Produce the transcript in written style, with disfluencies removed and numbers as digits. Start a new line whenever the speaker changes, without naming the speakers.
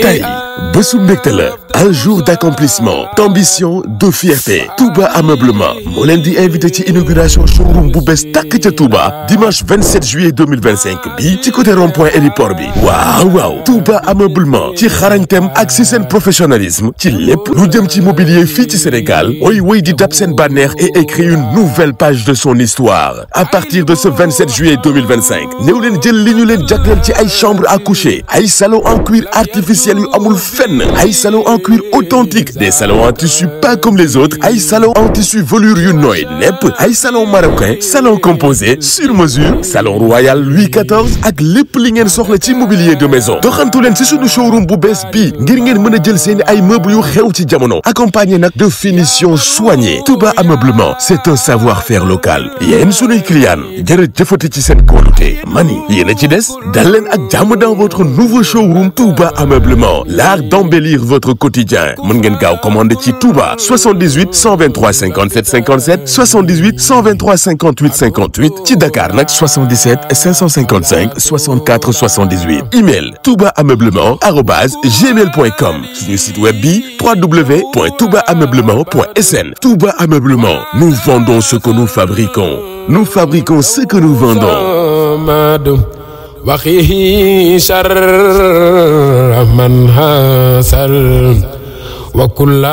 tey bésu mbégte la un jour d'accomplissement d'ambition de fierté Touba Ameublement moo leen di invité ci inauguration showroom bu bees tàkk ca Touba dimanche 27 juillet 2025 bi ci côté rond-point héliport bi waaw Touba Ameublement ci xarañteem ak si seen professionnalisme ci lépp lu jëm ci mobilier fii ci Sénégal woy di dab seen bànneex et écrit une nouvelle page de son histoire à partir de ce 27 juillet 2025 ñëw leen jël li ñu leen jagleel ci ay chambres à coucher ay salons en cuir artificiel yu amul fenn ay salons en cuir authentique des salons en tissu pas comme les autres ay salons en tissu velours yu nooy nepp ay salons marocain salons composés sur mesure salon royal Louis XIV ak lépp li ngeen soxla ci mobilier de maison doxantu leen ci suñu showroom bu bees bi ngir ngeen mën a jël seeni ay meubles yu xew ci jamono accompagné nag de finition soignée Touba Ameublement c'est un savoir-faire local yéen suñuy client jërëjëfati ci seen kóolute mani yéen a ci des dal leen ak jàmm dans votre nouveau showroom Touba Ameublement l'art d'embellir votre quotidien mën ngeen gaaw commander ci Touba 78 123 57 57 78 123 58 58 ci Dakar nag 77 555 64 78 email toubaameublement@gmail.com suñu site web bi www.toubaameublement.sn Touba Ameublement nous vendons ce que nous fabriquons nous fabriquons ce que nous vendons وقيه شر من حصل وكل